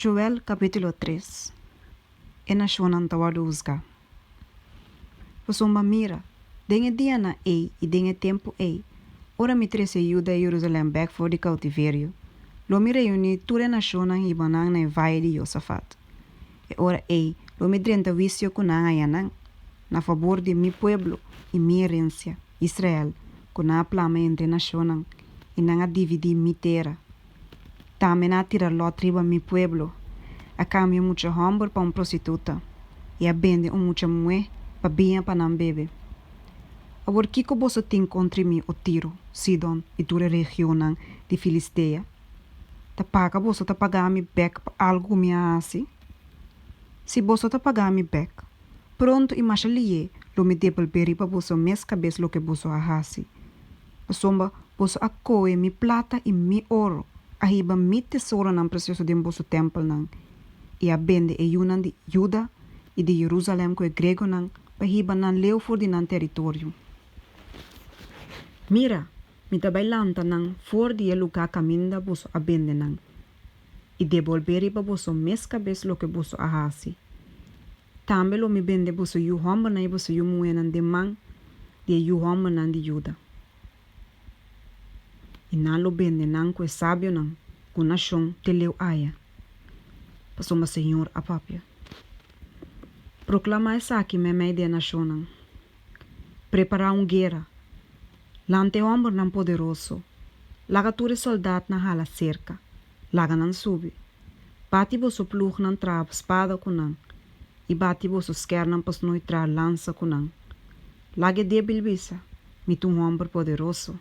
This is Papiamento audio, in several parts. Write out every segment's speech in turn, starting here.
Joel kapítulo tres E nashonnan ta wòrdu husgá. Pasobra mira, den e dianan ei i den e tempu ei, ora mi trese Juda i Jerusalèm bèk for di koutiverio, lo mi reuní tur e nashonnan hiba nan na e vaye di Josafat. E ora ei lo mi drenta huisio ku nan haña nan, na fabor di mi pueblo i mi herensia, Israel, ku nan a plama entre e nashonnan, i nan a dividí mi tera. Tambe nan a tira lòt riba mi pueblo, a kambia un mucha hòmber pa un prostituta i a bende un mucha muhé pa biña pa nan bebe. Awor kiko boso tin kontri mi, o Tiro, Sidon i tur e regionnan di Filistea? Ta paga boso ta paga mi bèk pa algu ku mi a hasi? Si boso ta paga mi bèk, pronto i masha lihé lo mi debolbé riba boso mes kabes loke boso a hasi. Pasobra boso a kohe mi plata i mi oro, a hiba mi tesoronan presioso den boso tèmpelnan, i a bende e yunan di Juda i di Jerusalèm ku e gregonan pa hiba nan leu for di nan teritorio. Mira, mi ta bai lanta nan for di e lugá kaminda boso a bende nan, i debolbé riba boso mes kabes loke boso a hasi. Tambe lo mi bende boso yu hòmbernan i boso yu muhénan den man di e yu hòmbernan di Juda. I nan lo bende nan ku e sabionan ku nashon te leu aya, pasobra señor a papia. Proklamá esaki meimei di e nashonnan, Prepará un guera! Lanta e hòmbernan poderoso, laga tur e sòldatnan hala serka, laga nan subi. Bati boso plugnan traha spada ku nan, i bati boso skèrnan pa snoi traha lansa ku nan. Laga e débil bisa, Mi ta un hòmber poderoso.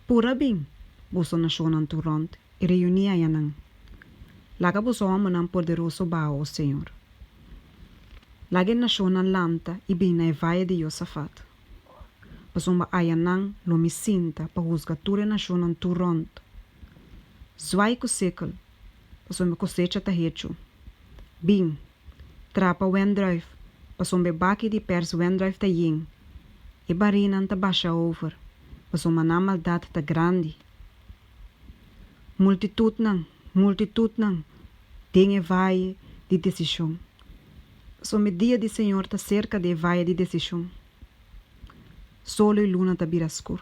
Pura bin, boso nashonnan tur rònt, i reuní ayanan. Laga boso hòmbernan poderoso baha, o señor. Laga e nashonnan lanta i bin na e vaye di Josafat, pasobra ayanan lo mi sinta pa husga tur e nashonnan tur rònt. Zwai ku sekel, pasobra e kosecha ta hechu. Bin, trapa wendrùif, pasobra e baki di pèrs wendrùif ta yen, e barínan ta basha over, pasobra nan maldat ta grandi. Multitutnan, multitutnan, den e vaye di desishon. Pasobra e dia di Señor ta serka den e vaye di desishon. Solo i luna ta bira skur,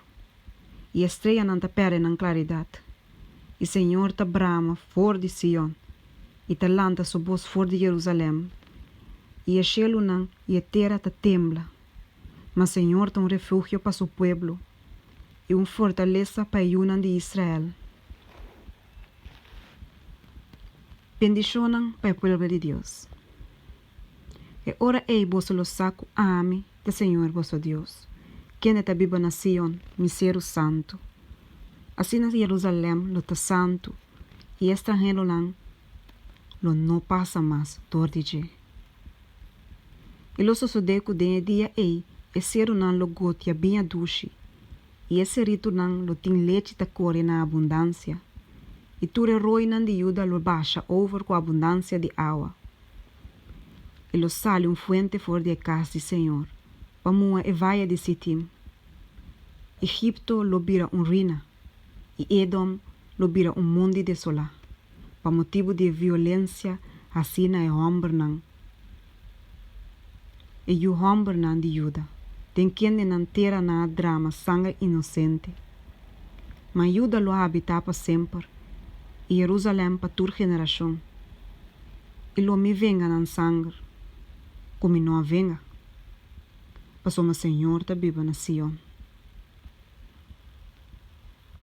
i e streanan ta pèrdè nan klaridat. I Señor ta brama for di Sion, i ta lanta su bos for di Jerusalèm, i e shelunan i e tera ta tembla. Ma Señor ta un refugio pa su pueblo, i un fortalesa pa e yunan di Israel. Bendishonnan pa e pueblo di Dios. E ora ei boso lo sa ku ami ta Señor boso Dios, kende ta biba na Sion, mi seru santu. Asina Jerusalèm lo ta santu i e stranheronan lo no pasa mas dor di dje. I lo sosodé ku den e dia ei e serunan lo gotia biña dushi, i e seritunan lo tin lechi ta kore na abundansia, i tur e roinan di Juda lo basha over ku abundansia di awa. I lo sali un fuente for di e kas di señor pa muha e vaye di Sitim. Egipto lo bira un ruina, i Edom lo bira un mondi desolá, pa motibu di e violensia hasí na e hòmbernan, e yu hòmbernan di Juda, den kende nan tera nan a drama sanger inosente. Ma Juda lo habitá pa semper, i Jerusalèm pa tur generashon. I lo mi venga nan sanger, ku mi no a venga, pasobra Señor ta biba na Sion.